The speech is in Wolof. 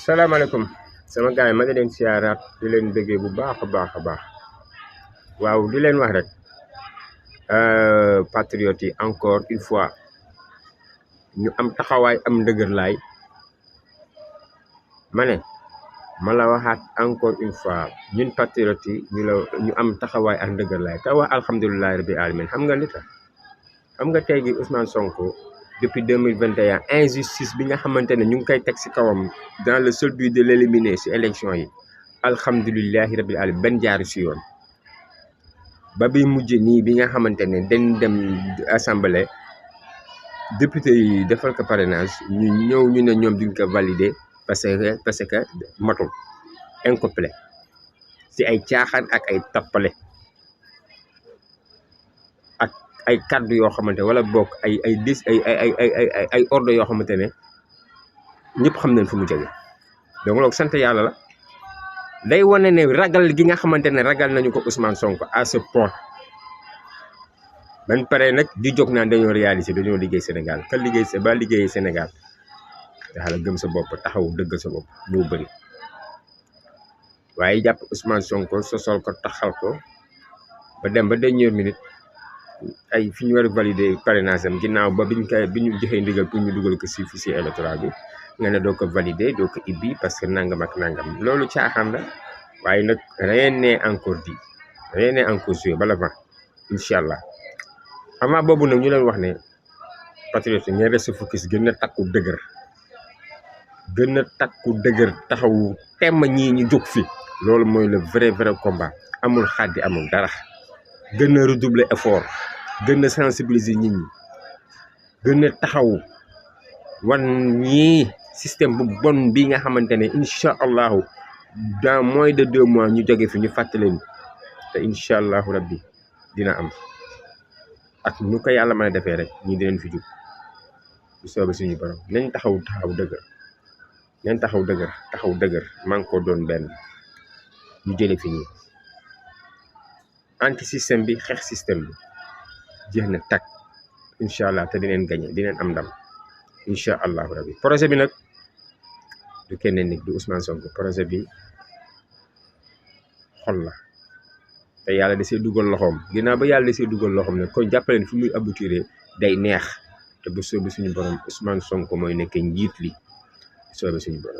salaamaaleykum sama gars yi ma ngi leen siyaaraat di leen bëggee bu baax a baax waaw di leen wax rek patriotes yi encore une fois ñu am taxawaay am ndëgër laay ma ne ma la waxaat encore une fois ñun patriotes yi ñu am taxawaay ak ndëgër laay te wax alhamdulilahi rabbi alamin xam nga li tax xam nga tey gi Ousmane Sonko depuis 2021 injustice bi nga xamante ne ñu ngi koy teg si kawam dans le seul but de l'éliminer si élection yi alhamdulilahi rabbil alamin benn jaaru si yoon ba bi mujj nii bi nga xamante ne dañ dem assemblée député yi defal ko parrainage ñu ñëw ñu ne ñoom duñ ko valider parce que matul incomplet si ay caaxaan ak ay tappale ak ay kàddu yoo xamante wala bokk ay ordre yoo xamante ne ñëpp xam nañ fu mu jóge donc loolu sant yàlla la day wane ne ragal gi nga xamante ne ragal nañu ko Ousmane Sonko à ce point ban pare nag di jóg naan dañoo réaliser dañoo liggéey Sénégal ka liggéey ba liggéeyee Sénégal daxala gëm sa bopp taxaw dëggal sa bopp ñoo bëri waaye jàpp Ousmane Sonko sosol ko taxal ko ba dem ba dernière minute ay fi ñu war a valider parrainage am ginnaaw ba bi ñu joxee ndigal pour ñu dugal ko si fichier électoral bi nga ne doo ko valider doo ko ibbi parce que nangam ak nangam loolu caaxaan la waaye nag rien n'est encore dit rien n'est encore joué ba l'avant incha allah avant boobu nag ñu leen wax ne patriote ngeen reste focus gën a takku dëgër taxawu temm ñii ñu jóg fi loolu mooy le vrai combat amul xaddi amul dara gën a redoubler effort gën a sensibiliser nit ñi gën a taxaw wan ñii système bu bon bi nga xamante ne incha allahu dans moins de 2 mois ñu jóge fi ñu fàttaleen te incha allahu rabbi dina am ak nu ko yàlla mën a defee rek ñii dinañ fi jug bu soobee suñu borom nañ taxaw dëgër maa ngi ko doon benn ñu jële fi nii anti système bi xeex système bi jeex na tag incha allah te dineen gañe dineen am ndam incha allahu rabbi projet bi nag du kenn nit du Ousmane Sonko projet bi xol la te yàlla da see dugal loxoom ginnaaw ba yàlla da see dugal loxoom ne kon jàppaleen fi muy aboutir day neex te bu soobee suñu borom Ousmane Sonko mooy nekk njiit li bu soobee suñu borom